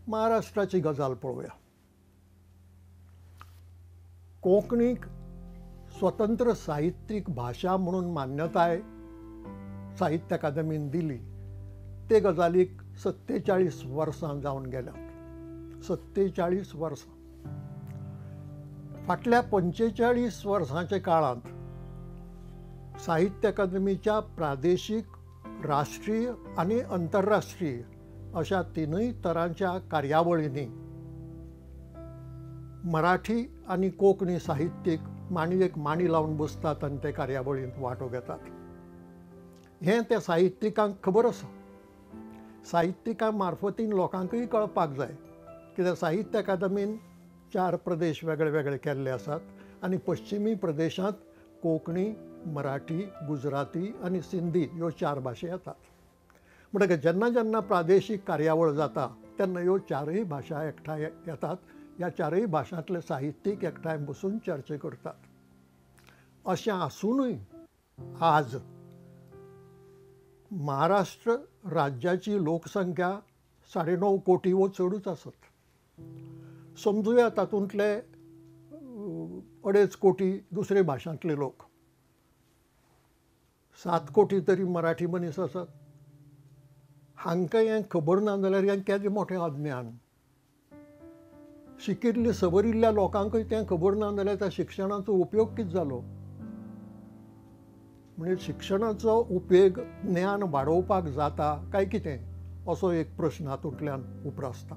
महाराष्ट्राची गजाल पळोवया. कोंकणीक स्वतंत्र साहित्यीक भाशा म्हणून मान्यताय साहित्य अकादमीन दिली ते गजालीक 47 वर्सां जावन गेल्यात. 47 वर्सां. फाटल्या 45 वर्सांच्या काळांत साहित्य अकादमीच्या प्रादेशीक, राष्ट्रीय आनी अंतरराष्ट्रीय अशा तिनूय तरांच्या कार्यावळींनी मराठी आनी कोंकणी साहित्यीक मांडयेक मांडी लावन बसतात आनी ते कार्यावळींत वांटो घेतात. हें त्या साहित्यिकांक खबर आसा. साहित्यिकां मार्फतीन लोकांकूय कळपाक जाय कित्याक साहित्य अकादमीन 4 प्रदेश वेगळे वेगळे केल्ले आसात आनी पश्चिमी प्रदेशांत कोंकणी, मराठी, गुजराती आनी सिंधी ह्यो 4 भाशा येतात. म्हणटकच जेन्ना जेन्ना प्रादेशीक कार्यावळ जाता तेन्ना ह्यो 4 भाशा एकठांय येतात. ह्या 4 भाशांतले साहित्यीक एकठांय बसून चर्चा करतात. अशें आसुनूय आज महाराष्ट्र राज्याची लोकसंख्या 9.5 कोटी वो चडूच आसत. समजुया तातूंतले 2.5 कोटी दुसरे भाशांतले लोक, 7 कोटी तरी मराठी मनीस आसात. हांकां हें खबर ना जाल्यार हें केदें मोठें अज्ञान. शिकिल्ले सवरिल्ल्या लोकांकूय तें खबर ना जाल्यार त्या शिक्षणाचो उपयोग कितें जालो? म्हणजे शिक्षणाचो उपेग ज्ञान वाडोवपाक जाता काय कितें असो एक प्रश्न हातूंतल्यान उप्रासता.